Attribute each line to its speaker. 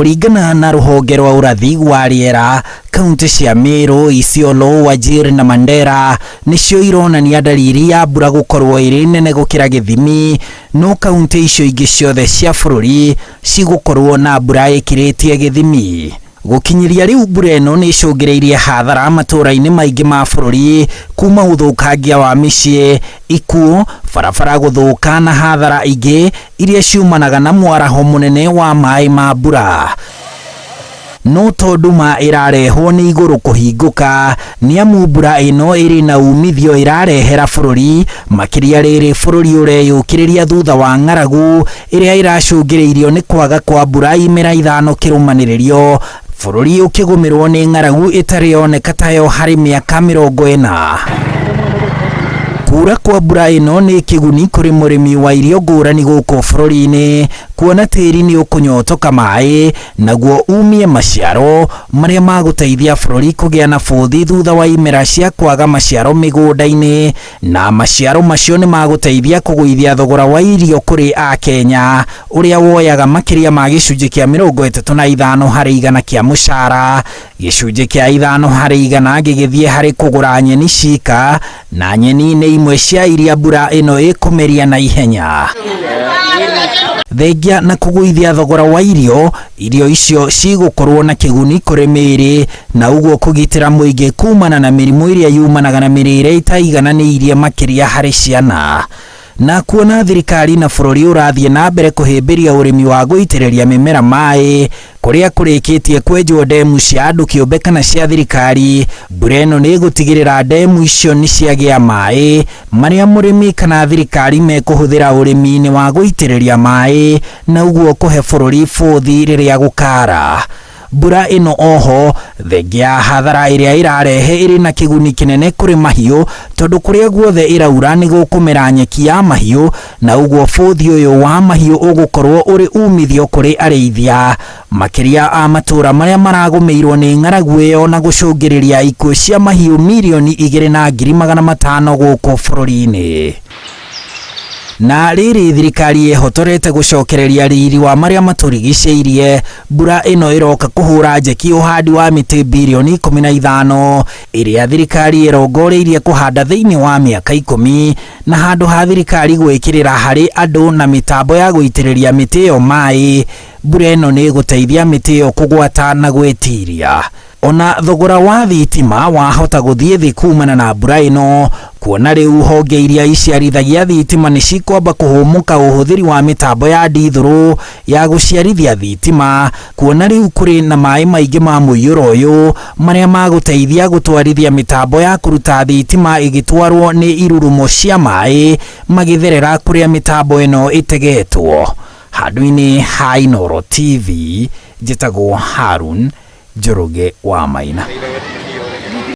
Speaker 1: Kũringana na rũhonge rwa ũrathi wa rĩera, kauntĩ cia Meru, Isiolo, Wajir na Mandera nĩcio ironania ndariri ya mbura gũkorwo ĩrĩ nene gũkĩra gĩthimi, no kauntĩ icio ingĩ ciothe cia bũrũri cigũkorwo na mbura ĩkĩrĩtie gĩthimi. Gũkinyĩria rĩu mbura ĩno nĩ ĩcũngĩrĩirie hathara matũũra-inĩ maingĩ ma bũrũri kuma ũthũkangia wa mĩciĩ, ikuũ, barabara gũthũka na hathara ingĩ iria ciumanaga na mwaraho mũnene wa maĩ ma mbura. No to nduma ĩrarehwo nĩ igũrũ kũhingũka, nĩ amu mbura ĩno ĩrĩ na umithio ĩrarehera bũrũri, makĩria rĩrĩ bũrũri ũreyũkĩrĩria thutha wa ng'aragu ĩrĩa ĩracũngĩrĩirio nĩ kwaga kwa mbura imera ithano kĩrũmanĩrĩrio, bũrũri ũkĩgũmĩrwo nĩ ng'aragu ĩtarĩ yoneka tayo harĩ mĩaka 40. Kuura kwa mbura ĩno nĩ kĩguni kũrĩ mũrĩmi wa irio ngũrani gũkũ bũrũri-inĩ, kuona tĩri nĩ ũkũnyotoka maĩ naguo umie maciaro marĩa magũteithia bũrũri kũgĩa na bũthi thutha wa imera cia kwaga maciaro mĩgũnda-inĩ, na maciaro macio nĩ magũteithia kũgũithia thogora wa irio kũrĩ Akenya ũrĩa woyaga makĩria ma gĩcunjĩ kĩa 35 harĩ igana kĩa mũcara, gĩcunjĩ kĩa 5 harĩ igana gĩgĩthiĩ harĩ kũgũra nyeni cika, na nyeni nĩ imwe cia iria mbura ĩno ĩkũmeria na ihenya. Thengia na kũgũithia thogora wa irio, irio icio cigũkorwo na kĩguni kũrĩ mĩĩrĩ na ũguo kũgitĩra mũingĩ kumana na mĩrimũ ĩrĩa yumanaga na mĩrĩre ĩtaigananĩirie makĩria harĩ ciana. Na kuona thirikari na bũrũri ũrathiĩ na mbere kũhĩmbĩria ũrĩmi wa gũitĩrĩria mĩmera maĩ kũrĩa kũrĩkĩtie kwenjwo ndemu cia andũ kĩũmbe kana cia thirikari, mbura ĩno nĩ ĩgũtigĩrĩra ndemu icio nĩ ciagĩa maĩ marĩa mũrĩmi kana thirikari mekũhũthĩra ũrĩmi-inĩ wa gũitĩrĩria maĩ na ũguo kũhe bũrũri bũthi rĩrĩa gũkara. Mbura ĩno oho thengia ya hathara ĩrĩa ĩrarehe ĩrĩ na kĩguni kĩnene kũrĩ mahiũ, tondũ kũrĩa guothe ĩraura nĩ gũkũmera nyeki ya mahiũ, na ũguo bũthi ũyũ wa mahiũ ũgũkorwo ũrĩ umithio kũrĩ arĩithia, makĩria a matũũra marĩa maragũmĩirwo nĩ ng'aragu ĩyo na gũcũngĩrĩria ikuũ cia mahiũ 2,500,000 gũkũ bũrũri-inĩ. Na rĩrĩ thirikari ĩhotorete gũcokereria riri wa marĩa matũrigicĩirie, mbura ĩno ĩroka kũhũra njeki ũhandi wa mĩtĩ 15 birioni ĩrĩa thirikari ĩrongoreirie kũhanda thĩinĩ wa mĩaka 10, na handũ ha thirikari gwĩkĩrĩra harĩ andũ na mĩtambo ya gũitĩrĩria mĩtĩ ĩyo maĩ, mbura ĩno nĩ ĩgũteithia mĩtĩ ĩyo kũgwata na gwĩtiria. Ona thogora wa thitima wahota gũthiĩ thĩ kumana na mbura ĩno, kuona rĩu honge iria iciarithagia thitima nĩ cikwamba kũhũmũka ũhũthĩri wa mĩtambo ya ndithũrũ ya gũciarithia thitima, kuona rĩu kũrĩ na maĩ maingĩ ma mũiyũro ũyũ marĩa magũteithia gũtwarithia mĩtambo ya kũruta thitima ĩgĩtwarwo nĩ irurumo cia maĩ magĩtherera kũrĩa mĩtambo ĩno ĩtegetwo. Handũ-inĩ ha Inooro TV, njĩtagwo Harun Njoroge wa Maina.